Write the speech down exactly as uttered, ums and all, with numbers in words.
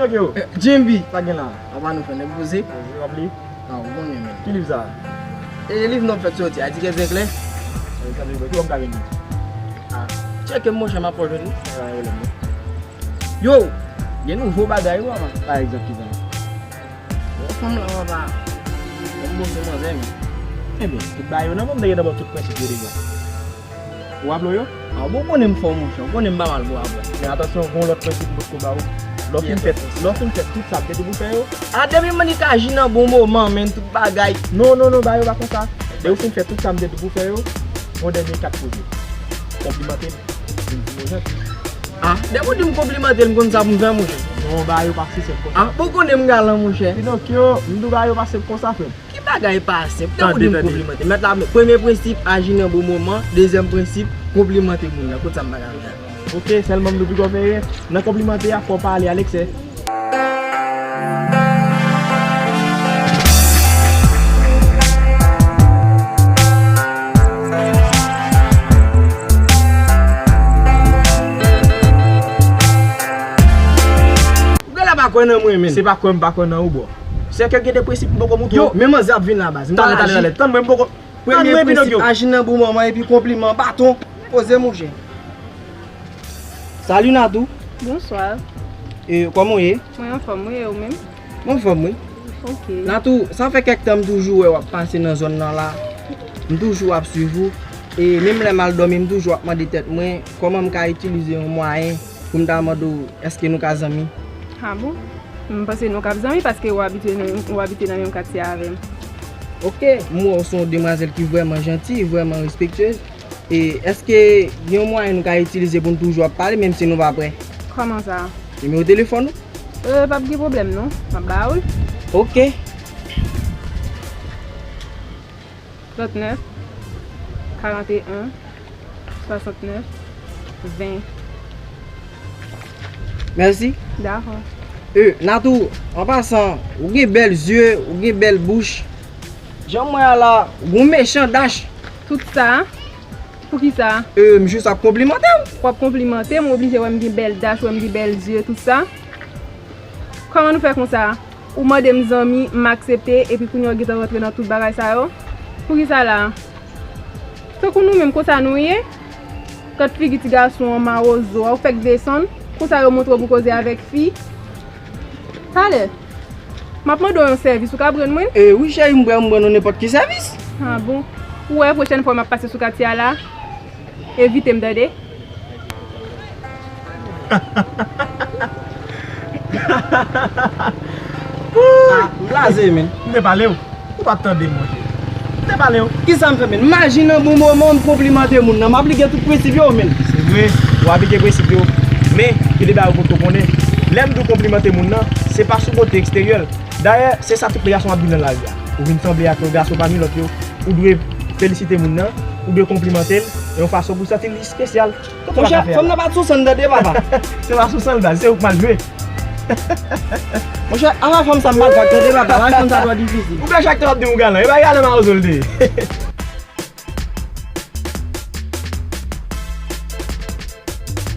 Yo, Jimby. Sa gen la? Apa nou fè nèg poze? Poze, w ap li? Ah, ou konnen, men. Ki liv sa? E liv nou ap fèt soti a, Ti Kè Zeklè. Sa vle di, ki w ap gade li? Ah, tcheke m, monchè, m ap fè w jwenn li. Ah, yo, lè m. Yo, gen nouvo bagay, wi, papa. Pa egzanp, ki sa? Bon, fanm lan, papa. Bon, bon, se manzè, men. Ebyen, tout bagay yo nan men m, te gentan ba w tout prensip yo deja. Ou raple w yo? Ah, bon, konnen m fò, monchè. Ou konnen m pa mal pou apre. Men atansyon, gen yon lòt prensip m potko ba ou. Lè w fin fè, lè w fin fè tout sa m te di w pou fè yo. Ah, depi m annik aji nan bon moman, men tout bagay. Non, non, non, bagay yo pa konsa. Lè w fin fè tout sa m te di w pou fè yo, yon dènye kat poze. Konplimante m. Vin di m ou janti. Ah, depi w di m konplimante l, m konn sa pou m fè, monchè. Non, bagay yo pa si senp konsa. Ah, bon, konnen m galan, monchè. Pinokyo, m di w bagay yo pa senp konsa, frè m. Ki bagay pa senp? Tankou di m konplimante. Mèt la, premye prensip, aji nan bon moman. Dezyèm prensip, konplimante moun nan. Kot sa m pa ka fè? Ok, sèlman m di w piko fè erè. Nan konplimante a, fò w pale a leksè. Ou genlè pa kwè nan mwen, men. Se pa kwè m pa kwè nan ou, bro. Se ke gen de prensip m poko moutre w. Yo, men manzè ap vin la, baz. M pa aji. Talè, talè, talè. Tann mwen, m poko. Premye prensip, aji nan bon moman epi konpliman, baton. Poze, monchè. Salut, Natou. Bonsoir. E, kòman w ye? Mwen anfòm, wi, e ou menm? Mwen anfòm, wi. Ok. Natou, sa fè kèk tan m toujou wè w ap pase nan zòn nan la. M toujou ap swiv ou. E menm lè m al dòmi, m toujou ap mande tèt mwen, kòman m ka itilize yon mwayen pou m ta mande w, èske nou ka zanmi? Ah bon? M panse nou ka zanmi paske ou abite nan, ou abite nan menm katye avè m. Ok, m wè w se yon demwazèl ki vrèman janti, vrèman respektyez. E èske gen yon mwayen nou ka itilize pou n toujou ap pale, menm si nou pa prè? Kòman sa? Nimewo telefòn ou? E, p ap gen pwoblèm, non. M ap ba ou l. Ok. Trannèf, karanteyen, swasantnèf, ven. Mèsi. Dakò. E, Natou, an pasan, ou gen bèl zye, ou gen bèl bouch. Jan m wè a la, ou gon mechan dach. Tout sa? Poukisa? E, m jis ap konplimante w. W ap konplimante m, ou oblije wè m gen bèl dach, wè m gen bèl zye, tout sa? Kòman nou fè konsa? Ou mande m zanmi, m aksepte, epi kounye a w gentan rantre nan tout bagay sa yo? Poukisa la? Tankou nou menm konsa nou ye? Gad figi ti gason an mawozo a, ou fèk desann, konsa yo montre w pou koze avèk fi. Talè, m ap mande w yon sèvis, ou ka rann mwen? E wi, cheri, m prè, m rann ou nenpòt ki sèvis. Ah bon? Ou wè, pwochèn fwa m ap pase sou katye a la, evite m, tande? Ah, m blaze, men. M te pale w. Ou pa t tande m, monchè. M te pale w. Kisa m fè, men? M aji nan bon moman, m konplimante moun nan. M aplike tout prensip yo, men. Se vre, ou aplike prensip yo. Men, gen de bagay ou potko konnen. Lè m di w konplimante moun nan, se pa sou kote eksteryè l. Dayè, se sa tout lè gason ap di nan lari a. Ou vin sanble ak yon gason pami lòt yo. Ou dwe felisite moun nan, ou dwe konplimante l, yon fason pou santi l espesyal. Monchè, fanm nan pa t sou san l, tande, papa. Se pa sou san l, baz, se ou k mal jwe. Monchè, apa fanm sa m pa t vag, tande, papa, pa fanm sa twò difisil. Ou kwè chak tan w ap di m ou galan, e pa galan mawozo l te ye.